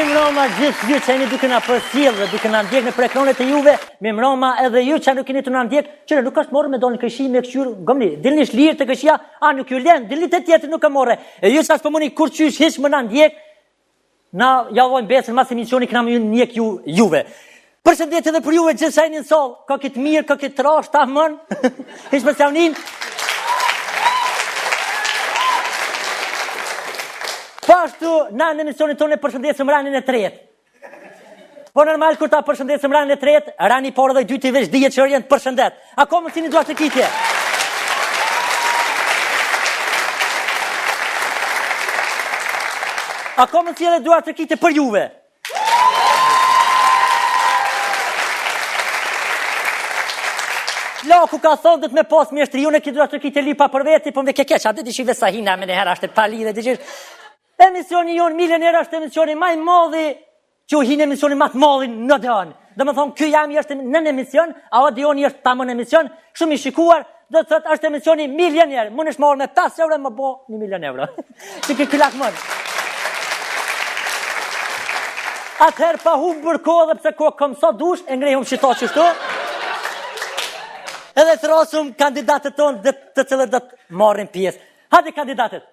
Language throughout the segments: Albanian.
Mirëmrama gjithë ju që jeni duke na përcjellë dhe duke na ndjekë nëpër ekranet e juve, mirëmrama edhe ju që nuk jeni tu na ndjekë, që nuk është morë me dalë në kojshi me këqyrë, gomni, dilni shlirë te kojshia, a nuk ju len, dilni te tjetri nuk e morë, e ju që s'po muni kurqysh hiç me na ndjekë, Na ja vojmë besën mas emisioni kena me ju njek ju, juve. Përshëndetje edhe për juve gjithë që jeni në sallë, ka këtë mirë, ka këtë trash, ta mën, hiç më s'javnin. Po ashtu, na në emisionin tonë e përshëndesim ranin e tretë. Po normal, kur ta përshëndesim ranin e tretë, rani i parë dhe i dyti veç dihet që janë të përshëndet. A ka mundësi një duartrokitje? A ka mundësi edhe duartrokitje për juve? Plaku ka thonë do të me pas mjeshtri, unë e ki duartrokitje lypa për veti, po më ke keq, a di ti sa hina me njëherë është e palidhe, di Emisioni jonë Milioner është emisioni ma i madhi që u hinë emisioni ma të madhin në Odeon. Domethonë, ky jami është në në emision, a Odeoni është tamon emision, shumë i shikuar, do të thotë është emisioni milioner, mund është marrë me 5 euro më bo 1 milion euro. Që ky ky lakmon. Atëherë pa humbur kohë dhe pse kohë kom sa dush, e ngrehum qita qështu. Edhe thërrasim kandidatët tonë dhe të cilët do të marrin pjesë. Hajde kandidatët.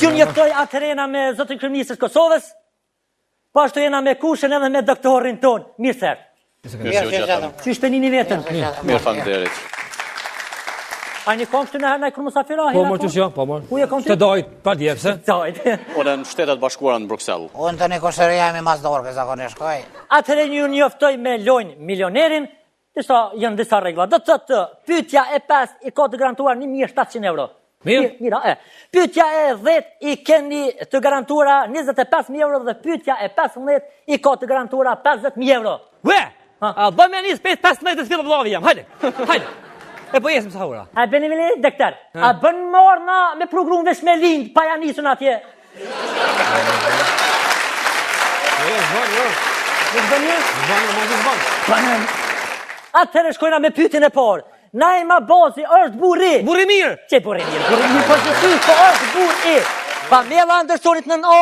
T'ju njoftoj atëherë jena me zotin kryeministër të Kosovës, po ashtu jena me kushën edhe me doktorin tonë. Mirë se erdhët. Mirë se u gjetëm. Qysh pe nini veten? Mirë, faleminderit. A një konë këtu në herë në kërë musafira? Po, mërë që jo, po, mërë. Ku je konë ti? Të dojt, pa dje, pse? Dojt. Unë në Shtetet e Bashkuara në Bruksel. Unë të një kosheria mi mas dorë, zakonisht shkoj. Atëherë ju njoftoj me lojën milionerin, disa janë disa rregulla. Do të thotë pyetja e 5 i ka të garantuar 1700 euro. Mirë. Mirë, e. Pyetja e 10 i keni të garantuara 25000 euro dhe pyetja e 15 i ka të garantuara 50000 euro. Ue! A bën me nis 5 15 të fillë vllavi jam. Hajde. Hajde. E po jesim sa ora. A bëni me doktor? A bën morna me program veç me lind pa ja nisun atje? Jo, s'bën, jo. Nuk bën jo? S'bën, jo, mos s'bën. Bën. Atëherë shkojna me pyetjen e parë. Naim Abazi është burri. Burri mirë. Që burri mirë, burri mirë, po që ty, po është burri. Pamela Andersonit nën A,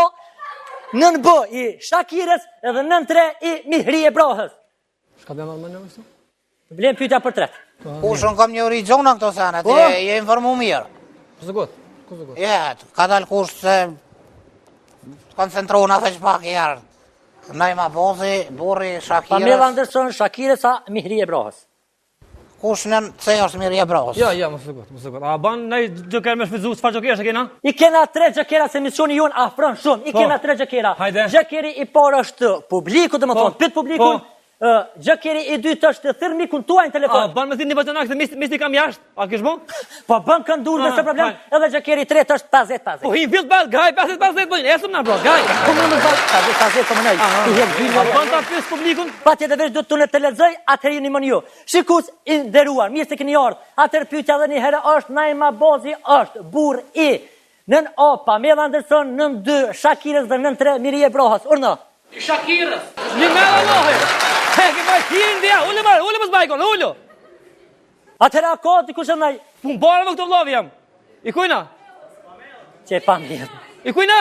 nën B i Shakirës edhe nën 3 i Mihrije Brahës. Shka bjen më në vështu? Vlen pyetja për tretë. Po, Kush unë kam një origjona këto sene, ti Po. je informu mirë. Kush got? Kush got? Ja, ka dalë kush se koncentrona veç pak jarë. Naim Abazi, burri Pamela Shakirës, Anderson, Shakirës a Mihrije Brahës. kush nën C është Mihrije Brahës. Jo, jo, mos e got, mos e got. A ban naj xhoker me shfrytzu, çfarë xhoker është kena? I kena tre xhokera se emisioni jonë afron shumë. I Po. kena tre xhokera. Hajde. Xhokeri i parë është publiku, domethënë, Po. pyet publikun. Po. Ë, Xhokeri i dytë është thirr mikun tuaj në A telefon. ban me thirr një bacanak se mis mis i kam jashtë? A kish bo? Po bën këndur me Ah, s'e problem. hajde. Edhe xhokeri i tretë është 50 50. Po hin fill bal, gaj 50 50 po esëm na bro, gaj. Po më më 50 50 po mënoj. Ti hedh dy A ban ta pyes publikun? Patjetër veç do të unë të lexoj, atëherë ju nimon ju. Shikues i nderuar, mirë se keni ardhur. Atëherë pyetja edhe një herë është Naim Abazi është burr i nën A Pamela Anderson, nën 2 Shakirës dhe nën 3 Mihrije Brahës. Urdhno. I Shakirës. Një me vallahi. He, ke baj tirin dia, ulu mar, ulu mos bajkon, ulu. Atëherë a ka dikush ndaj Pun bara me këto vllavi jam. I kujna? që e pa mirë. I kujna?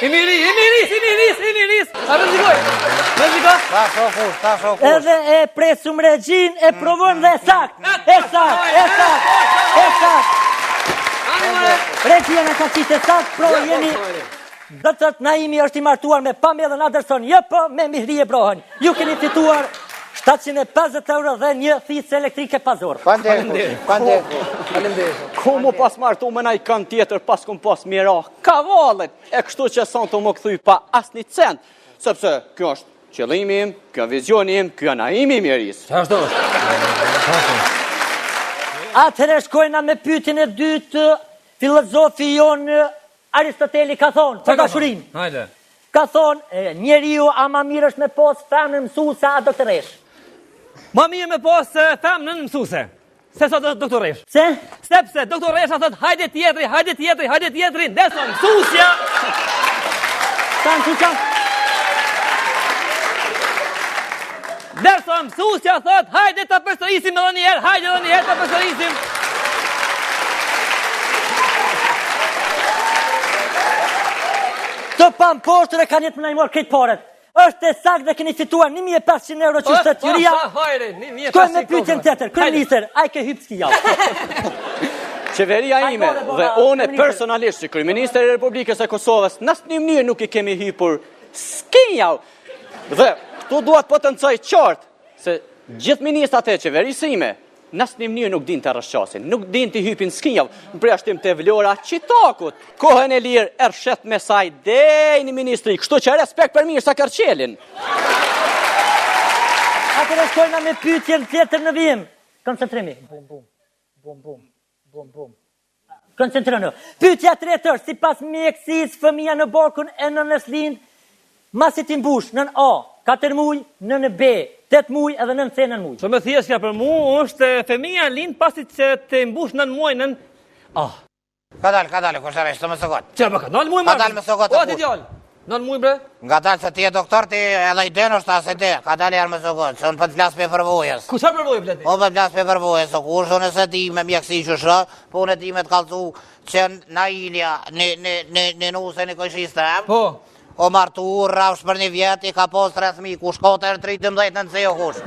I miri, i miris, i miris, i miris. A rrezikoj? Rreziko? Ta shoh kush, ta shoh kush. Edhe e presum regjin, e provojmë dhe e sakt, e sakt, e sakt, e sakt. Ani more. Regjia na ka qitë e sakt, pro jemi Do të thotë Naimi është i martuar me Pamelën Anderson, jo po me Mihrije Brahën. Ju keni fituar 750 euro dhe një thithëse elektrike pa zorrë. Faleminderit, faleminderit. Faleminderit. Ku mu pas martu me naj kënd tjetër pas kum pas mira kavallet, e kështu që sonte më kthy pa asnjë cent, sepse kjo është qëllimi im, kjo vizioni im, kjo Naimi i Mirisë. Çfarë është? Atëherë shkojna me pyetjen e dytë, filozofi jonë Aristoteli ka thonë, për dashurinë. Hajde. Ka thonë, njeriu a ma mirë është me pas femnën mësuse a doktoresh. Ma mirë me pas femnën mësuse. Se sa doktoresh. Se? Sepse doktoresha thot hajde tjetri, hajde tjetri, hajde tjetri, ndërsa mësusja Sa në kuqa? Dersa mësusja thot, hajde ta përsërisim edhe një herë, hajde edhe një herë ta përsërisim. Të pamposhtur e kanë jetë me na i marrë krejt paret. Është e saktë dhe keni fituar 1500 euro që është juria. Shkojmë me pyetjen tjetër. Kryeministër, a i ke hyp skijave? Qeveria ime dhe unë personalisht si kryeministër i Republikës së Kosovës, në asnjë mënyrë nuk i kemi hypur skijave. Dhe këtu dua të potencoj qartë se gjithë ministrat e qeverisë ime Në asnjë mënyrë nuk dinë të rrëshqasin, nuk dinë të hypin skijave, në përjashtim të Vlora Çitakut. Kohën e lirë e rrëshqet me saj deri në ministri, kështu që respekt për Mirsa Kërçelin. Atëherë shkojna me pyetjen tjetër në vijim. Koncentrimi. Bum bum. Bum bum. Bum bum. Koncentronu. Pyetja e tretë është, sipas mjekësisë, fëmija në barkun e nënës lind, masi t'i mbush nën A, 4 muaj, nën B, 8 muaj edhe nën C 9 muaj. Shumë e thjeshtë kjo për mu është fëmija lind pasi që të mbush 9 muaj nën A. Kadal, kadal, kush arresh, të më sokot. Çfarë më ka? 9 muaj më. Kadal më sokot. O ti djalë. 9 muaj bre. Ngadalë se ti je doktor ti edhe i den është as e de. Kadal herë më sokot, se unë po të flas për përvojës. Ku çfarë përvojë flet ti? Po po të flas për përvojës, o kush unë se di me mjekësi që shë, po unë e di me të kallzu që Nailja, një një një një nuse një kojshisë tem. Po. O martu, rrafsh për një vjet, i ka pos 3 fëmijë, kush ka të 3 12 në nëzë o kush.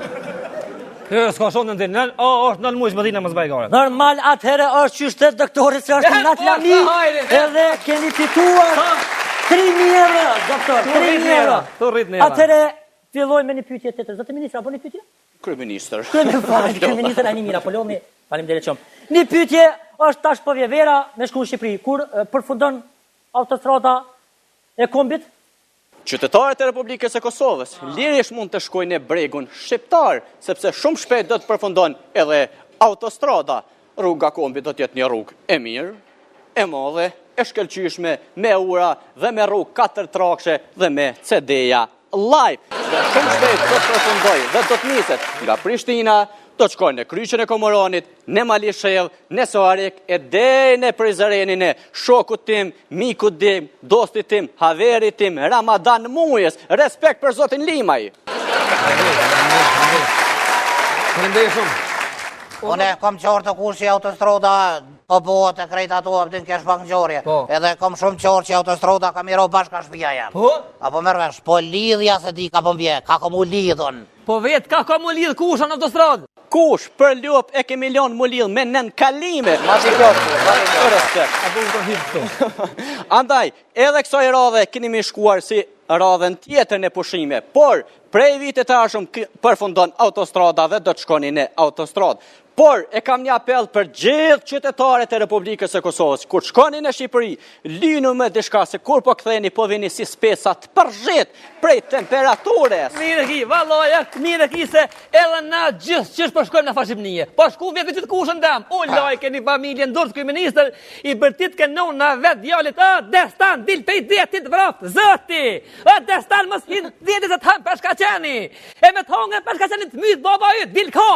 Jo, jo, s'ka shumë në nën, o, është nën muaj s'më mos bëj gare. Normal atëherë është qysh doktori se është në atë lami, edhe keni fituar 3000 euro, doktor, 3000 euro. Atëherë fillojmë me një pyetje tjetër. Zoti ministër, apo një pyetje? Kryeministër. Kryeministër, kryeministër, ani mira, po loni. Faleminderit shumë. Një pyetje është tash po vjen vera me shku në Shqipëri, kur përfundon autostrada e kombit? Qytetarët e Republikës së Kosovës lirisht mund të shkojnë në bregun shqiptar, sepse shumë shpejt do të përfundon edhe autostrada. Rruga e Kombit do të jetë një rrugë e mirë, e madhe, e shkëlqyeshme, me ura dhe me rrugë katërtrakëshe dhe me CD-ja live. Dhe shumë shpejt do të përfundojë dhe do të niset nga Prishtina, do të shkojë në Kryqin e Komoranit, në Malishevë, në Suharekë e deri në Prizrenin e shokut tim, mikut tim, dostit tim, haverit tim, Ramadan Mujës. Respekt për zotin Limaj. Faleminderit shumë. Unë kam qartë kush që autostrada po bëhet e krejt ato, a din kesh pak ngjarje. Po. Edhe kam shumë qartë që autostrada ka me i ra bash ka shpia jem. Po? A po merr vesh, po lidhja se di ka po m'vje, ka ka mu lidhun. Po vetë ka ka mu lidh kush në autostradë? Kush për lopë e kemi lënë mu lidh me nënkalime. Ma si kjo, ma si kjo. Respekt. A po më hip këtu. Andaj, edhe kësaj radhe keni me shkuar si radhën tjetër në pushime, por prej vitit të ardhshëm përfundon autostrada dhe do të shkoni në autostradë. Por, e kam një apel për gjithë qytetarët e Republikës së Kosovës, kur shkoni në Shqipëri, lynu me diçka se kur po ktheni po vini si speca të përzhit prej temperaturës. Mirë e ki, vallahi, mirë e ki se edhe na gjithë qysh po shkojmë në farë Shqipnie. Po shku vjetë gjithë kushën dam. U laj, keni familje ndurës kryeministër, i bërtit ke nona vetë djalit, a, destan, dil pej detit vraftë, zoti, a, destan, mos hin detit se të han peshkaqeni. E me të hongën peshkaqeni të myt baba yt, dil ka.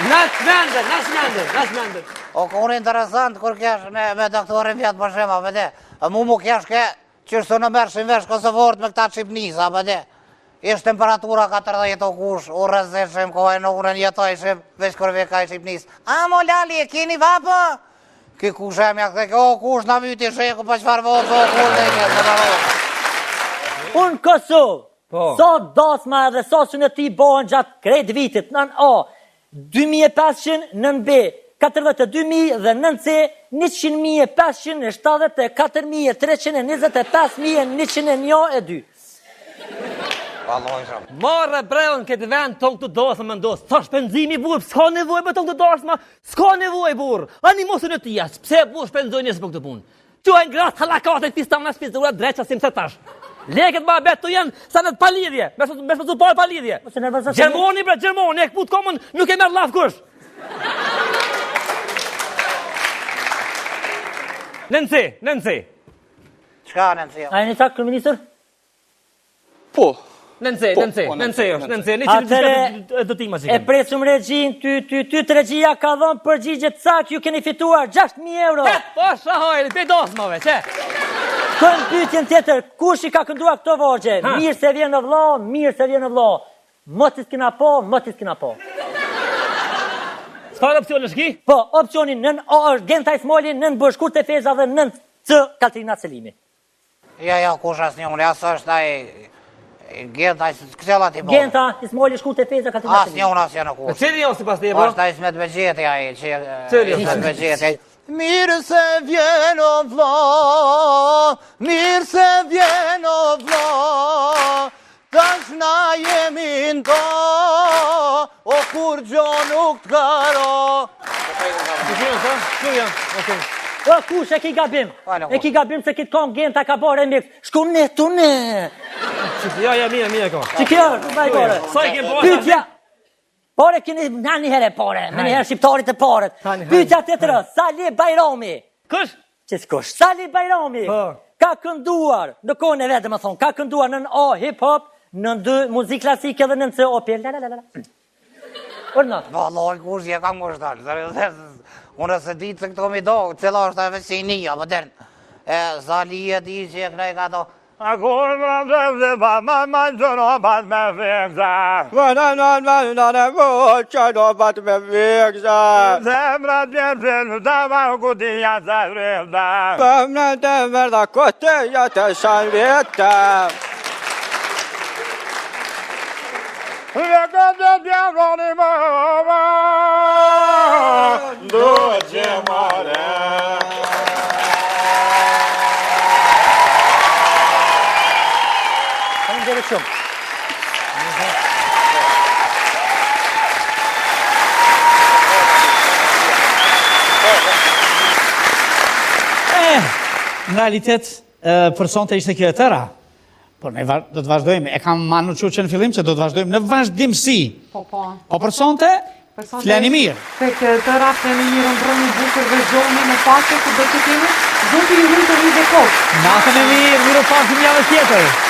Na çmendën, na çmendën, na çmendën. O kur interesant kur kesh me, me doktorin vjetë për shema, për de. E mu mu kesh ke që së në mershim vesh Kosovort me këta Shqipnisa, për de. Ish temperatura 40 o kush, u rrezeshim, kohë në unën jetojshim, veç kur ve ka i Shqipnis. A mo lali, e keni vapë? Ky kush e mja këtë, o kush na myti sheku, po çfarë vapë, o kush dhe ke, se baro. Unë Kosovë, Po. sa dasma edhe sa syneti bohen gjatë krejt vitit, nën A, 2500, nën B, 42.000 dhe nën C, 100.574.325.101 e 2. Marre bre në këtë vend tonë këtu dasma me ndodh. Sa shpenzimi burr, s'ka nevojë për tonë këtu dasma, s'ka nevojë burr. Ani mos në tia, pse burr shpenzojnë njerëz për këtë punë? Quajnë gratë halakate, fistana, shpizura, dreqa, si më tash. Lekët ma betë të janë sa në të palidhje, me me shpenzu pare pa lidhje. Mos e nervozo. Gjermoni bre, Gjermoni, e këput komën, nuk e merr llaf kush. Nën C, nën C. Çka nën C? A jeni saktë, kryeministër? Po. Nën C, Po, nën C, po, nën C është, nën C, ne Atëre, që do ti më E presim regjin, ty, ty, ty të regjia ka dhënë përgjigje të saktë, ju keni fituar 6.000 euro. Po, shahajri, pe dasmave, që? Shkojmë pyetjen tjetër, kush i ka kënduar këto vargje? Mirë se vjen o vlla, mirë se vjen o vlla. Moti s'kena po, moti s'kena po. Çfarë opsione ki? Po, opsioni nën A është Genta Ismajli, nën B Shkurte Fejza dhe nën C Kaltrina Selimi. Ja, ja, kush asnjë unë, ja s'është ai Genta, këtella ti po. Genta, Ismajli, Shkurte Fejza, Kaltrina Selimi. Asnjë unë, asnjë në kush. Cili jo sipas teje, po? Është ai Ismet Bexheti ai, që Cili Ismet Bexheti. Mirë se vjen o vlla, mirë se vjen o vlla, Tash na jemi nda, o kurgjo nuk të garo. O, kush e ki gabim? E ki gabim se këtë kongë Genta ka bo remix. Shku në tu në. Ja, ja, mirë, mirë, ko. Që kjo, nuk e i Sa i ke bo? Pytja, pare keni nga një herë pare, me një herë shqiptarit e paret. Pytja tjetër, Sali Bajrami. Kush? Që s'kush, Sali Bajrami po. ka kënduar në kohën e vet, domethonë, ka kënduar nën A hip hop, nën B muzikë klasike dhe nën C operë. La la la la. Urdhno. Vallai kush e kam kushtar. Unë se di të këto mi do, cila është ajo si një, apo den. E Sali e di që e knaj ka to. A kur më dhe ma ma ma gjëro bat me vekza. Ma na na na na na mo gjëro bat me vekza. Zemra të vjen da ma kutia sa rreda. Zemra të verda kutia të sharreta. Dhe ka të djavoni më ma Do që mare Faleminderit shumë. Eh, në realitet, për sonte ishte kjo e tëra. Por ne do të vazhdojmë, e kam anoncu që në fillim që do të vazhdojmë në vazhdimësi. Po, po. Po për sonte, fleni mirë. Tek e tëra, fleni mirë, ëndërroni bukur dhe zgjohuni në paqe, kudo që të jeni, Zoti ju rujtë dhe ju bekoftë. Natën e mirë, mirupafshim javën tjetër.